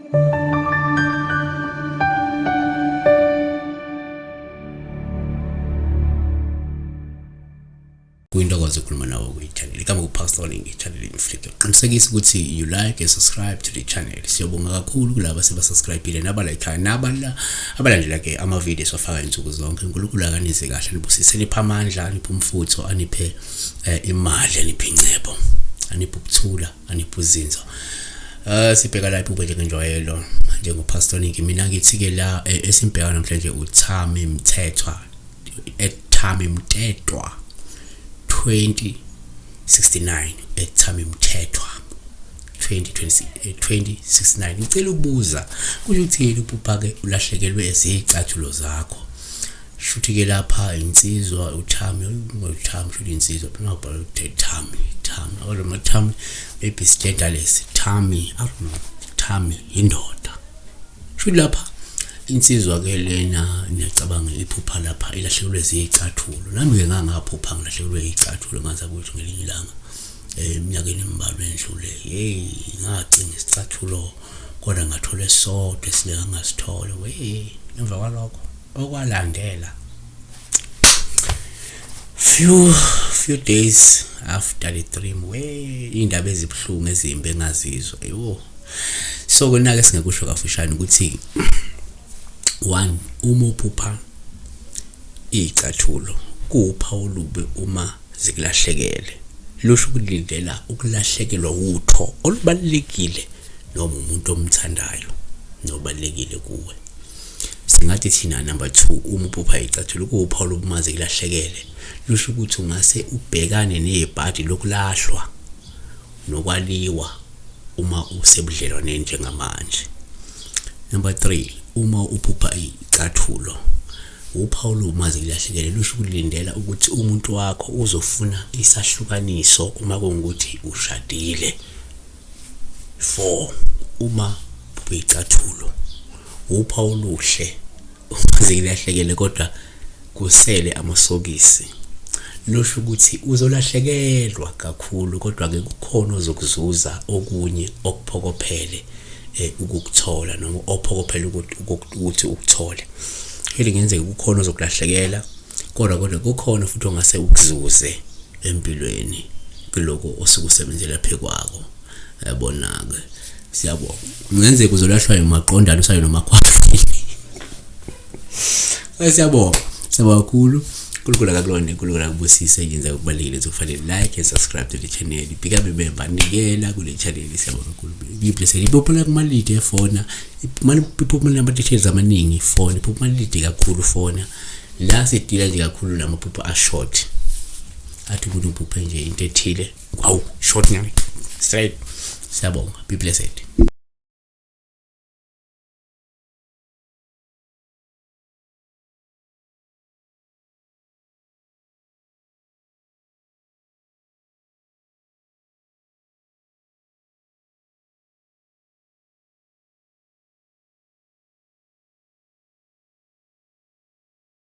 Kuyintokozo ukukhuluma nawe kwi-channel igama kuPastor Ningi channel Inflict. Qinisekisa ukuthi you like and subscribe to the channel. Siyabonga kakhulu kulabo asebasubscribile nabalayikhayo nabala abalandela ke ama-video esiwafaka insuku zonke. uNkulunkulu akanize kahle, anibusise, aniphe amandla, aniphe umfutho, aniphe imali, aniphe ingcebo, aniphe ukuthula, aniphe uzinzo. Sibheka la iphupho njengenjwayelo njengoPastor Ningi. Mina ngithi-ke la esimbheka namhlanje uThami Mthethwa, Thami Mthethwa 2069, Thami Mthethwa 2069. Ngicela ukubuza, kusho ukuthini uphupha-ke ulahlekelwe izicathulo zakho? Shuthi ke lapha insizwa uThami, uThami shuthi insizwa phela ngabhala ukuthi Thami, Thami awalo Thami, maybe it's genderless Thami, I don't know. Thami indoda. Shuthi lapha insizwa ke lena, ngiyacabanga iphupha lapha ilahlekelwe zicathulo. Nami ke ngangaphupha ngilahlekelwe icathulo, ngaza ukuthi ngelinye ilanga eminyakeni embalwa endlule, hey, ngacinga isicathulo kodwa ngathola esodwa esile ngangasithola. We, emva kwalokho okwalandela few days after the dream, we, indaba ezibuhlungu ezimbi engazizwa yo. So kona ke singakusho kafushane ukuthi one, uma uphupha icathulo kuwuphawu olubi uma zikulahlekele, lusho ukulindela ukulahlekelwa utho olubalulekile noma umuntu omthandayo nobalulekile kuwe. Singathi thina number 2, uma uphupha icathulo kuwuphawu olubi uma zikulahlekele, lusho ukuthi ungase ubhekane nebhadi lokulahlwa nokwaliwa uma usebudlelwaneni njengamanje. Number 3, uma uphupha icathulo uphawu uma zikulahlekele lusho ukulindela ukuthi umuntu wakho uzofuna isahlukaniso uma kungukuthi ushadile. 4, uma uphupha icathulo uphawu oluhle uma zikulahlekele kodwa kusele amasokisi, lusho ukuthi uzolahlekelwa kakhulu kodwa ke kukhona ozokuzuza okunye okuphokophele ukukuthola noma ophokophele ukuthi ukuthole. Hele kungenzeka kukhona ozokulahlekela kodwa kukhona futhi ongase ukuzuze empilweni kuloko osuke usebenzela phekwako. Yabona ke, siyabonga. Kungenzeka uzolahlwa imaqondana usayo nomakhwapheni. Siyabonga, siyabonga kakhulu. uNkulunkulu akakulonde, uNkulunkulu akubusise. Yenza okubalulekile kufanele like and subscribe to the channel. Become a member, nikela kule channel. Siyabonga kakhulu. Be blessed. Iphupho kumalide efona, iphupho nama details amaningi ifona, iphupho malide kakhulu fona. La sidila nje kakhulu namaphupho a short. Athi umuntu uphuphe nje into ethile. Wow, short nyane. Straight. Siyabonga. Be blessed.